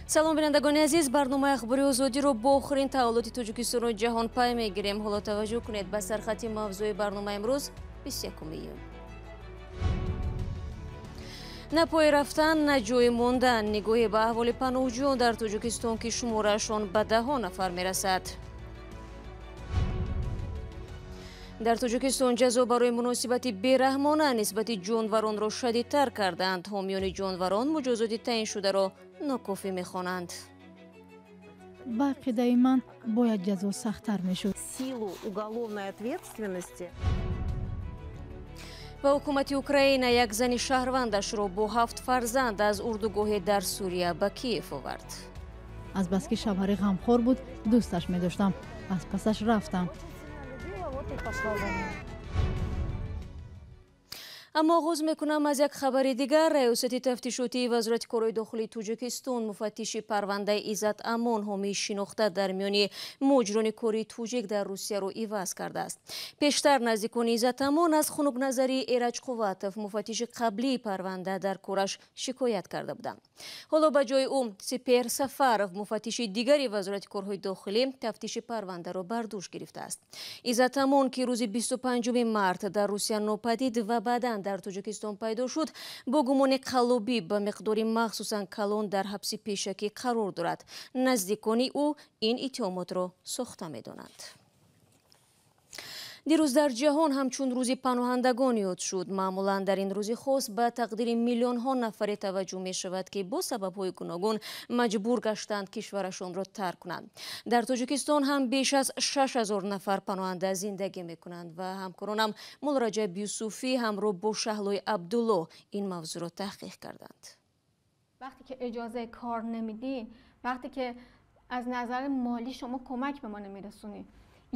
Салом, бинандагони азиз. Барномаи Ахбори Озодиро бо охирин таҳаввулоти Тоҷикистону ҷаҳон пай мегирем. Ҳоло таваҷҷӯҳ кунед ба сархати мавзӯи барномаи имрӯз, 21 июн. На пой рафтан, на ҷои мондан. Нигоҳе ба аҳволи паноҳҷӯён дар Тоҷикистон, ки шумораашон ба даҳҳо нафар мерасад. Дар Тоҷикистон ҷазо барои муносибати бераҳмона нисбати ҷонваронро шадидтар карданд. Ҳомиёни ҷонварон муҷозоти таъиншударо нокофӣ мехонанд. Ба ақидаи ман, бояд ҷазо сахттар мешуд. Силу уголовной ответственности. Ва ҳукумати Украина як зани шаҳрвандашро бо ҳафт фарзанд аз урдугоҳе дар Сурия ба Киев овард. Азбаски шавҳари ғамхор буд, дӯсташ медоштам, аз пасаш рафтам. Аммо оғоз мекунам аз як хабари дигар. Раёсати тафтишотии Вазорати корҳои дохилии Тоҷикистон муфаттиши парвандаи Иззат Амон, ҳомии шинохта дар миёни муҳоҷирони кории тоҷик дар Русияро, иваз кардааст. Пештар наздикони Иззат Амон аз хунукназарии Эраҷ Қувватов, муфаттиши қаблии парванда, дар кораш шикоят карда буданд. Ҳоло ба ҷои ӯ Сипеҳр Сафаров, муфаттиши дигари Вазорати корҳои дохилӣ, тафтиши парвандаро бар дӯш гирифтааст. Иззат Амон, ки рӯзи 25 март дар Русия нопадид ва баъдан дар Тоҷикистон пайдо шуд, бо гумони қаллобӣ ба миқдори махсусан калон дар ҳабси пешакӣ қарор дорад. Наздикони ӯ ин иттиҳомотро сохта медонанд. Дирӯз дар ҷаҳон ҳамчун рӯзи паноҳандагон ёд шуд. Маъмулан дар ин рӯзи хос ба тақдири миллионҳо нафаре таваҷҷӯҳ мешавад, ки бо сабабҳои гуногун маҷбур гаштанд кишварашонро тарк кунанд. Дар Тоҷикистон ҳам беш аз 6000 нафар паноҳанда зиндагӣ мекунанд ва ҳамкоронам Муллораҷаб Юсуфӣ ҳамроҳ бо Шаҳлои Абдулло ин мавзӯъро таҳқиқ карданд. Вақте ки иҷозаи кор намедин, вақте ки аз назари молӣ шумо кӯмак ба мо намерасонед,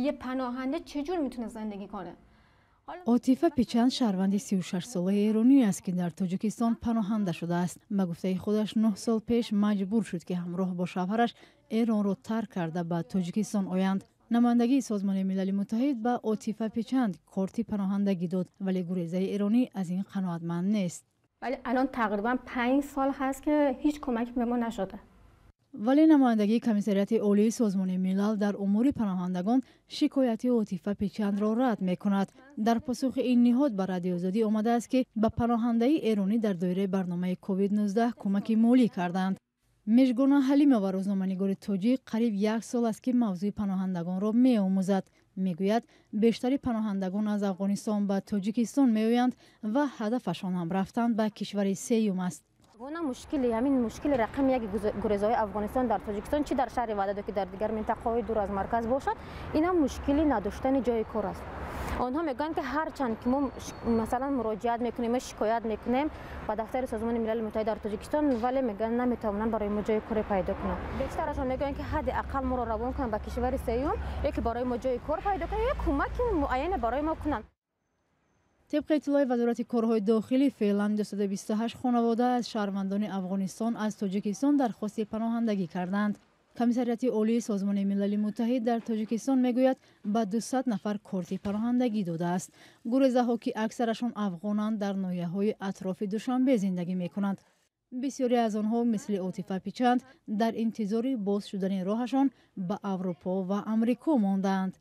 یه پناهنده چجور میتونه زندگی کنه؟ Отифа Пичанд шаҳрванди 36-солаи эронӣ аст, ки дар Тоҷикистон паноҳанда шудааст. Ба гуфтаи худаш, 9 сол пеш маҷбур шуд, ки ҳамроҳ бо шавҳараш Эронро тарк карда ба Тоҷикистон оянд. Намояндагии Созмони Милали Муттаҳид ба Отифа Пичанд корти паноҳандагӣ дод, вале гурезаи эронӣ аз ин қаноатманд нест. ولی الان تقریبا 5 سال هست که هیچ کمکی به ما نشده. Вале намояндагии Комиссариати Олии Созмони Милал дар умури паноҳандагон шикояти Отифа Пичандро рад мекунад. Дар посухи ин ниҳод ба Радиои Озодӣ омадааст, ки ба паноҳандаи эронӣ дар доираи барномаи ковид-19 кӯмаки молӣ карданд. Межгона Ҳалимова, рӯзноманигори тоҷик, қариб як сол аст, ки мавзӯи паноҳандагонро меомӯзад. Мегӯяд, бештари паноҳандагон аз Афғонистон ба Тоҷикистон меоянд ва ҳадафашон ҳам рафтан ба кишвари сеюм аст. Гуна мушкили, ҳамин мушкили рақами яки гурезаҳои Афғонистон дар Тоҷикистон, чи дар шаҳри Ваҳдат, ки дар дигар минтақаҳои дур аз марказ бошад, инам мушкили надоштани ҷои кор аст. Онҳо мегӯянд, ки ҳарчанд ки мо, масалан, муроҷиат мекунем ё шикоят мекунем ба дафтари Созмони Милали Муттаҳид дар Тоҷикистон, вале мегӯянд, наметавонанд барои мо ҷои коре пайдо кунанд. Бештарашон мегӯянд, ки ҳадди ақал моро равон кунанд ба кишвари сеюм ё ки барои мо ҷои кор пайдо кунанд ё кӯмаки муайяне барои мо кунанд. Тибқи иттилои Вазорати корҳои дохилӣ, феълан 228 хонавода аз шаҳрвандони Афғонистон аз Тоҷикистон дархости паноҳандагӣ карданд. Комиссариати Олии Созмони Милали Муттаҳид дар Тоҷикистон мегӯяд, ба 200 нафар корти паноҳандагӣ додааст. Гурезаҳо, ки аксарашон афғонанд, дар ноҳияҳои атрофи Душанбе зиндагӣ мекунанд. Бисёре аз онҳо, мисли Отифа Пичанд, дар интизори боз шудани роҳашон ба Аврупо ва Амрико мондаанд.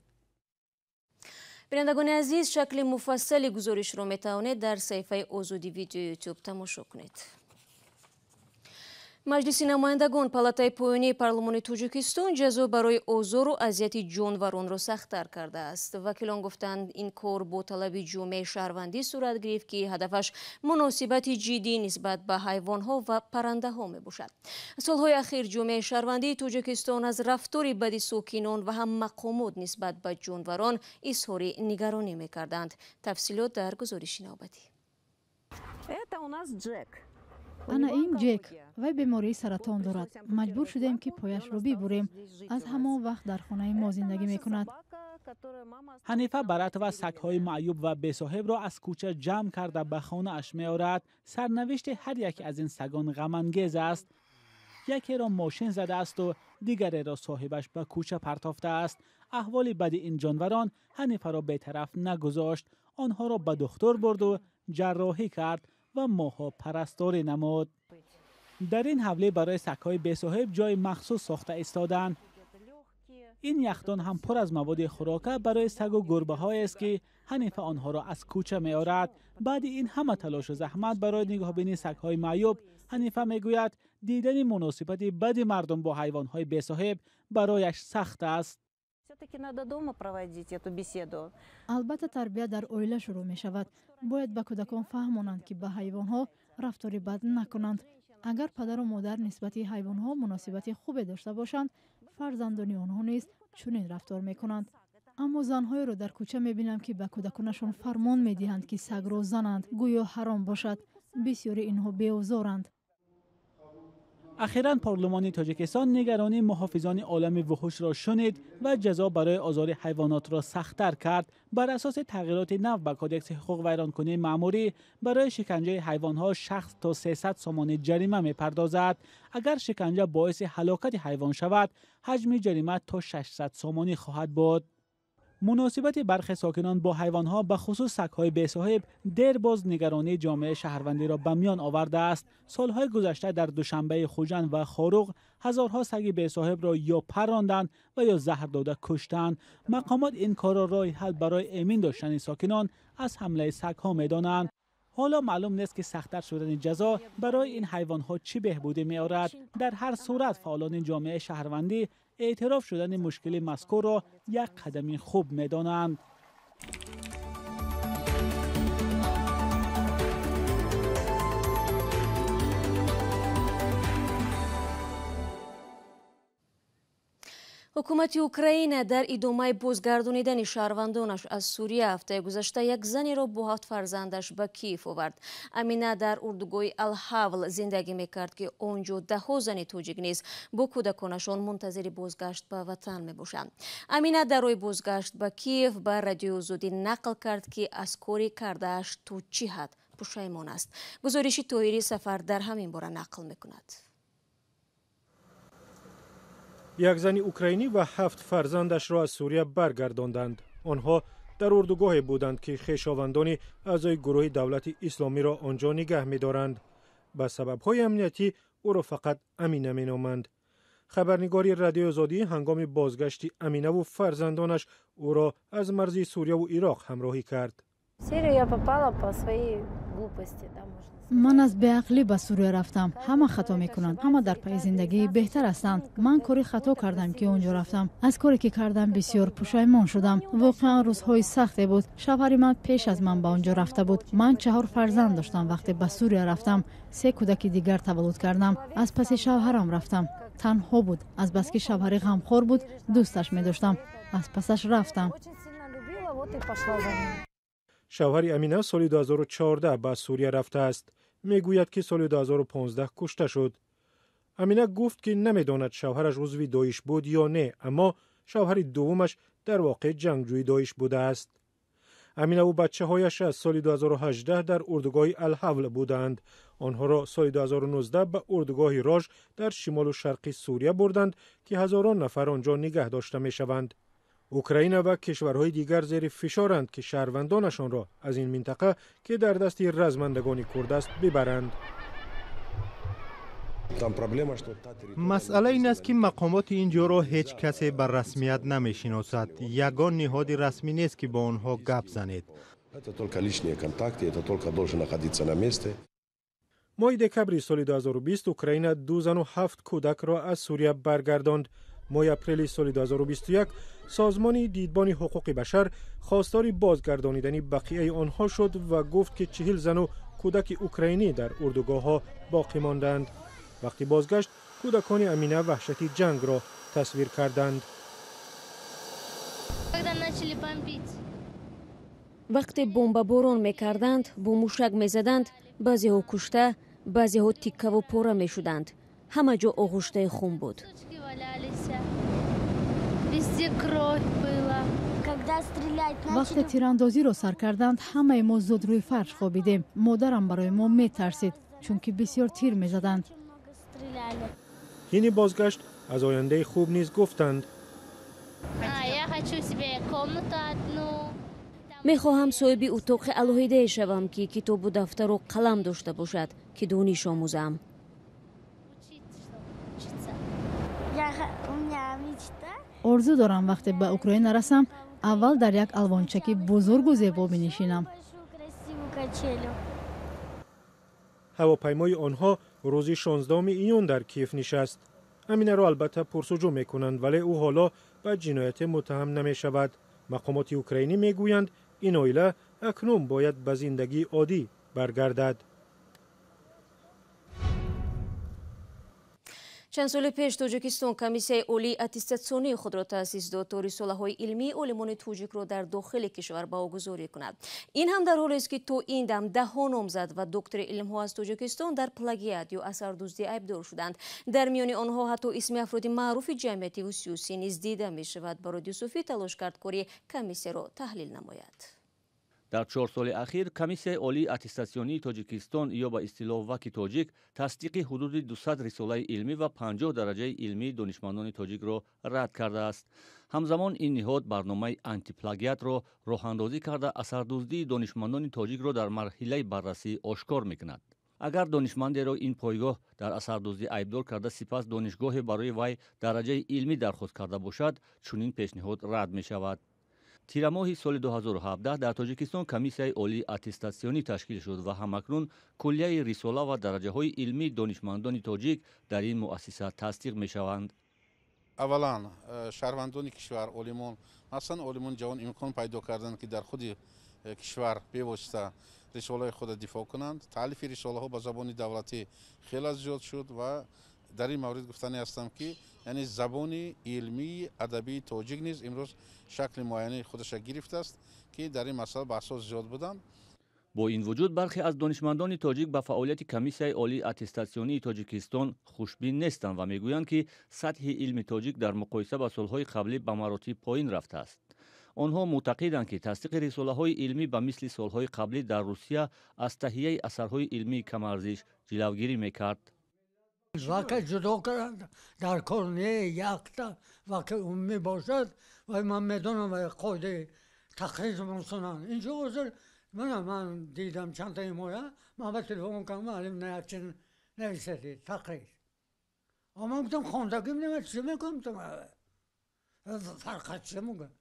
Бинандагони азиз, шакли муфассали гузоришро метавонед дар саҳифаи Озоди Видео Ютуб тамошо кунед. Маҷлиси намояндагон, палатаи поёнии парлумони Тоҷикистон, ҷазо барои озору азияти ҷонваронро сахттар кардааст. Вакилон гуфтанд, ин кор бо талаби ҷомеаи шаҳрвандӣ сурат гирифт, ки ҳадафаш муносибати ҷиддӣ нисбат ба ҳайвонҳо ва паррандаҳо мебошад. Солҳои ахир ҷомеаи шаҳрвандии Тоҷикистон аз рафтори бади сокинон ва ҳам мақомот нисбат ба ҷонварон изҳори нигаронӣ мекарданд. Тафсилот дар гузориши навбатӣ. Это у нас Джек. Ана ин Ҷек. Вай бемории саратон дорад. Маҷбур шудем, ки пояшро бибурем. Аз ҳамон вақт дар хонаи мо зиндагӣ мекунад. Ҳанифа Баратова сагҳои маъюб ва бесоҳибро аз кӯча ҷамъ карда ба хонааш меорад. Сарнавишти ҳар яке аз ин сагон ғамангез аст. Якеро мошин задаасту дигареро соҳибаш ба кӯча партофтааст. Аҳволи бади ин ҷонварон Ҳанифаро бетараф нагузошт. Онҳоро ба духтур бурду ҷарроҳӣ кард ва моҳҳо парасторӣ намуд. Дар ин ҳавлӣ барои сагҳои бесоҳиб ҷои махсус сохта истодаанд. Ин яхдон ҳам пур аз маводи хӯрока барои сагу гурбаҳоест, ки Ҳанифа онҳоро аз кӯча меорад. Баъди ин ҳама талошу заҳмат барои нигоҳбинии сагҳои маъюб, Ҳанифа мегӯяд, дидани муносибати бади мардум бо ҳайвонҳои бесоҳиб барояш сахт аст. Албатта, тарбия дар оила шурӯъ мешавад. Бояд ба кӯдакон фаҳмонанд, ки ба ҳайвонҳо рафтори бад накунанд. Агар падару модар нисбати ҳайвонҳо муносибати хубе дошта бошанд, фарзандони онҳо низ чунин рафтор мекунанд. Аммо занҳоеро дар кӯча мебинам, ки ба кӯдаконашон фармон медиҳанд, ки сагро зананд, гӯё ҳаром бошад. Бисёри инҳо беозоранд. Ахиран парлумони Тоҷикистон нигаронии муҳофизони олами вуҳушро шунид ва ҷазо барои озори ҳайвонотро сахттар кард. Бар асоси тағйироти нав ба кодекси ҳуқуқвайронкунии маъмурӣ, барои шиканҷаи ҳайвонҳо шахс то 300 сомонӣ ҷарима мепардозад. Агар шиканҷа боиси ҳалокати ҳайвон шавад, ҳаҷми ҷарима то 600 сомонӣ хоҳад буд. Муносибати бархе сокинон бо ҳайвонҳо, ба хусус сагҳои бесоҳиб, дер боз нигаронии ҷомеаи шаҳрвандиро ба миён овардааст. Солҳои гузашта дар Душанбаи Хуҷанд ва Хоруғ ҳазорҳо саги бесоҳибро ё парронданд ва ё заҳр дода куштанд. Мақомот ин корро роҳи ҳал барои эмин доштани сокинон аз ҳамлаи сагҳо медонанд. Ҳоло маълум нест, ки сахттар шудани ҷазо барои ин ҳайвонҳо чӣ беҳбудӣ меорад. Дар ҳар сурат, фаъолони ҷомеаи шаҳрвандӣ эътироф шудани мушкили мазкурро як қадами хуб медонанд. Ҳукумати Украина дар идомаи бозгардонидани шаҳрвандонаш аз Сурия ҳафтаи гузашта як занеро бо 7 фарзандаш ба Киев овард. Амина дар урдугоҳи Алҳавл зиндагӣ мекард, ки он ҷо даҳҳо зани тоҷик низ бо кӯдаконашон мунтазири бозгашт ба ватан мебошанд. Амина дар роҳи бозгашт ба Киев ба Радиои Озодӣ нақл кард, ки аз кори кардааш то чӣ ҳад пушаймон аст. Гузориши Тоҳири Сафар дар ҳамин бора нақл мекунад. Як зани украинӣ ва 7 фарзандашро аз Сурия баргардонданд. Онҳо дар урдугоҳе буданд, ки хешовандони аъзои гурӯҳи давлати исломиро он ҷо нигаҳ медоранд. Ба сабабҳои амниятӣ ӯро фақат Амина меноманд. Хабарнигори Радиои Озодӣ ҳангоми бозгашти Аминаву фарзандонаш ӯро аз марзи Сурияву Ироқ ҳамроҳӣ кард. Ман аз беақлӣ ба Сурия рафтам. Ҳама хато мекунанд, ҳама дар пайи зиндагии беҳтар ҳастанд. Ман кори хато кардам, ки он ҷо рафтам. Аз коре ки кардам бисёр пушаймон шудам. Воқеан рӯзҳои сахте буд. Шавҳари ман пеш аз ман ба он ҷо рафта буд. Ман 4 фарзанд доштам вақте ба Сурия рафтам. 3 кӯдаки дигар таваллуд кардам. Аз паси шавҳарам рафтам. Танҳо буд. Азбаски шавҳари ғамхор буд, дӯсташ медоштам. Аз пасаш рафтам. Шавҳари Амина соли 2014 ба Сурия рафтааст. Мегӯяд, ки соли 2015 кушта шуд. Амина гуфт, ки намедонад шавҳараш узви Доиш буд ё не, аммо шавҳари дуввумаш дар воқеъ ҷангҷӯи Доиш будааст. Аминаву бачаҳояш аз соли 2018 дар урдугоҳи Алҳавл буданд. Онҳоро соли 2019 ба урдугоҳи Рож дар шимолу шарқи Сурия бурданд, ки ҳазорон нафар он ҷо нигаҳ дошта мешаванд. Украина ва кишварҳои дигар зери фишоранд, ки шаҳрвандонашонро аз ин минтақа, ки дар дасти размандагони курд аст, бибаранд. Масъала ин аст, ки мақомоти ин ҷоро ҳеҷ касе ба расмият намешиносад. Ягон ниҳоди расмӣ нест, ки бо онҳо гап занед. Моҳи декабри соли 2020 Украина 2 зану 7 кӯдакро аз Сурия баргардонд. Моҳи апрели соли 2021 созмони дидбони ҳуқуқи башар хостори бозгардонидани бақияи онҳо шуд ва гуфт, ки 40 зану кӯдаки украинӣ дар урдугоҳҳо боқӣ монданд. Вақти бозгашт кӯдакони Амина ваҳшати ҷангро тасвир карданд. Вақте бомбаборон мекарданд, бо мушак мезаданд, баъзеҳо кушта, баъзеҳо тиккаву пора мешуданд. Ҳама ҷо оғуштаи хун буд. Вақте тирандозиро сар карданд, ҳамаи мо зуд рӯи фарш хобидем. Модарам барои мо метарсид, чунки бисёр тир мезаданд. Ҳини бозгашт аз ояндаи хуб низ гуфтанд. Мехоҳам соҳиби утоқи алоҳидае шавам, ки китобу дафтару қалам дошта бошад, ки дониш омӯзам. Орзу дорам вақте ба Украина расам, аввал дар як алвончаки бузургу зебо бинишинам. Ҳавопаймои онҳо рӯзи 16 июн дар Киев нишаст. Аминаро албатта пурсуҷӯ мекунанд, вале ӯ ҳоло ба ҷинояте муттаҳам намешавад. Мақомоти украинӣ мегӯянд, ин оила акнун бояд ба зиндагии оддӣ баргардад. Чанд соли пеш Тоҷикистон Комиссияи олии аттестатсионии худро таъсис дод, то рисолаҳои илмии олимони тоҷикро дар дохили кишвар баҳогузорӣ кунад. Ин ҳам дар ҳолест, ки то ин дам даҳҳо номзад ва доктори илмҳо аз Тоҷикистон дар плагиат ё асардуздӣ айбдор шуданд. Дар миёни онҳо ҳатто исми афроди маъруфи ҷамъиятиву сиёсӣ низ дида мешавад. Бароди Юсуфӣ талош кард кори комиссияро таҳлил намояд. Дар 4 соли ахир Комиссияи олии аттестатсионии Тоҷикистон ё ба истилоҳ ВАКи тоҷик тасдиқи ҳудуди 200 рисолаи илмӣ ва 50 дараҷаи илмии донишмандони тоҷикро рад кардааст. Ҳамзамон ин ниҳод барномаи антиплагиатро роҳандозӣ карда, асардуздии донишмандони тоҷикро дар марҳилаи баррасӣ ошкор мекунад. Агар донишмандеро ин пойгоҳ дар асардуздӣ айбдор карда, сипас донишгоҳе барои вай дараҷаи илмӣ дархост карда бошад, чунин пешниҳод рад мешавад. Тирамоҳи соли 2017 дар Тоҷикистон Комиссияи олии аттестатсионӣ ташкил шуд ва ҳамакнун куллияи рисола ва дараҷаҳои илмии донишмандони тоҷик дар ин муассиса тасдиқ мешаванд. Аввалан, шаҳрвандони кишвар, олимон, масалан олимони ҷавон имкон пайдо карданд, ки дар худи кишвар бевосита рисолаи худро дифоъ кунанд. Таълифи рисолаҳо ба забони давлатӣ хеле зиёд шуд ва дар ин маврид гуфтанӣ ҳастам, ки яъне забони илмии адабии тоҷик низ имрӯз шакли муайяни худаша гирифтааст, ки дар ин масъала баҳсҳо зиёд буданд. Бо ин вуҷуд бархе аз донишмандони тоҷик ба фаъолияти Комиссияи олии аттестатсионии Тоҷикистон хушбин нестанд ва мегӯянд, ки сатҳи илми тоҷик дар муқоиса ба солҳои қаблӣ ба маротиб поин рафтааст. Онҳо мӯътақиданд, ки тасдиқи рисолаҳои илмӣ ба мисли солҳои қаблӣ дар Русия аз таҳияи асарҳои илмии камарзиш ҷилавгирӣ мекард. Вака ҷудо карданд дар кор не, якта вака умумӣ бошад ва ман медонам ва қоидаи тақриз мусонанд. Инҷо ҳозир ман дидам чандта ҳимоя, ман ба телефон кардам, алим наякчин нависади тақриз. Ман гуфтам хондагим нема, чӣ мекунам, фарқат чӣ мегӯям.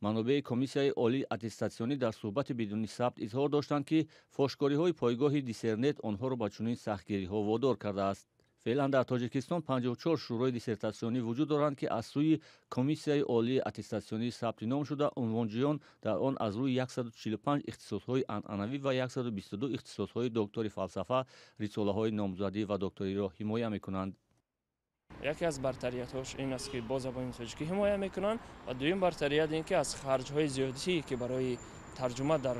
Манобеи Комиссияи олии аттестатсионӣ дар суҳбати бидуни сабт изҳор доштанд, ки фошкориҳои пойгоҳи Диссернет онҳоро ба чунин сахтгириҳо водор кардааст. Феълан дар Тоҷикистон 54 шӯрои диссертатсионӣ вуҷуд доранд, ки аз сӯи Комиссияи олии аттестатсионӣ сабти ном шуда, унвонҷӯён дар он аз рӯи 145 ихтисосҳои анъанавӣ ва 122 ихтисосҳои доктори фалсафа рисолаҳои номзадӣ ва докториро ҳимоя мекунанд. Яке аз бартариятҳош ин аст, ки бо забони тоҷикӣ ҳимоя мекунанд, ва дуюм бартарият ин ки аз харҷҳои зиёдие, ки барои тарҷума дар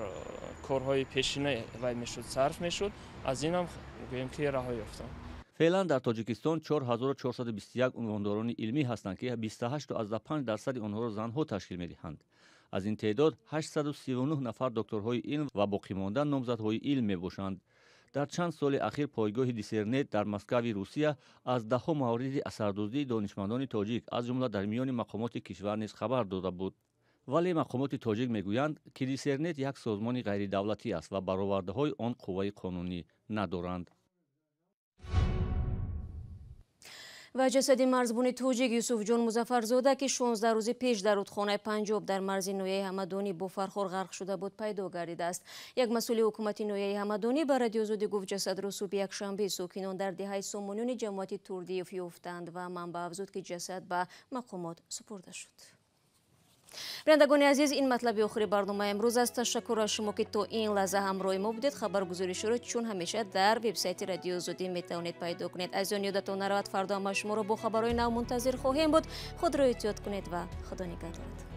корҳои пешина вай мешуд, сарф мешуд, аз ин ҳам гӯем ки раҳо ёфтанд. Феълан дар Тоҷикистон 4421 унвондорони илмӣ ҳастанд, ки 28,5% онҳоро занҳо ташкил медиҳанд. Аз ин теъдод 839 нафар докторҳои илм ва боқимонда номзадҳои илм мебошанд. Дар чанд соли ахир пойгоҳи Диссернет дар Москави Русия аз даҳҳо мавриди асардуздии донишмандони тоҷик, аз ҷумла дар миёни мақомоти кишвар низ хабар дода буд. Вале мақомоти тоҷик мегӯянд, ки Диссернет як созмони ғайридавлатӣ аст ва баровардаҳои он қувваи қонунӣ надоранд. Ва ҷасади марзбони тоҷик Юсуфҷон Музаффарзода, ки 16 рӯзи пеш дар рудхонаи Панҷоб дар марзи ноҳияи Ҳамадонӣ бо фархор ғарқ шуда буд, пайдо гардидааст. Як масъули ҳукумати ноҳияи Ҳамадонӣ ба Радиоозодӣ гуфт, ҷасадро субҳи якшанбе сокинон дар деҳаи Сомониёни ҷамоати Турдиев ёфтанд ва манбаъ афзуд, ки ҷасад ба мақомот супурда шуд. Бинандагони азиз, ин матлаби охири барномаи имрӯз аст. Ташаккур аз шумо, ки то ин лаҳза ҳамроҳи мо будед. Хабаргузориширо чун ҳамеша дар вебсайти Радиоозодӣ метавонед пайдо кунед. Аз он ёдатон наравад, фардо ҳама шуморо бо хабарҳои нав мунтазир хоҳем буд. Худро эҳтиёт кунед ва Худо нигаҳдорад.